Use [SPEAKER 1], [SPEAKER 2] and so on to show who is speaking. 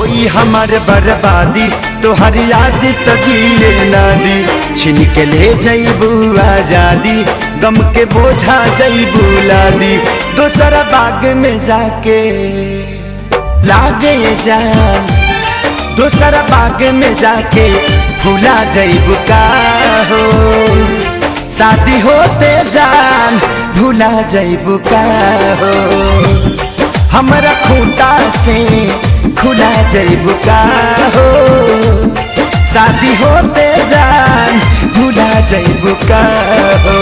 [SPEAKER 1] होई हमार बर्बादी, तोहर याद त जिए ना दी। छिन के ले जईबू आजादी, गम के बोझा जईबू लादी। दोसरा बाग में जाके लागे जान, दोसरा बाग में जाके भूला जईबू का हो। शादी होते जान भूला जईबू का हो। हमरा खूंटा से खुला जईबू का हो। शादी होते जान भूला जईबू का हो।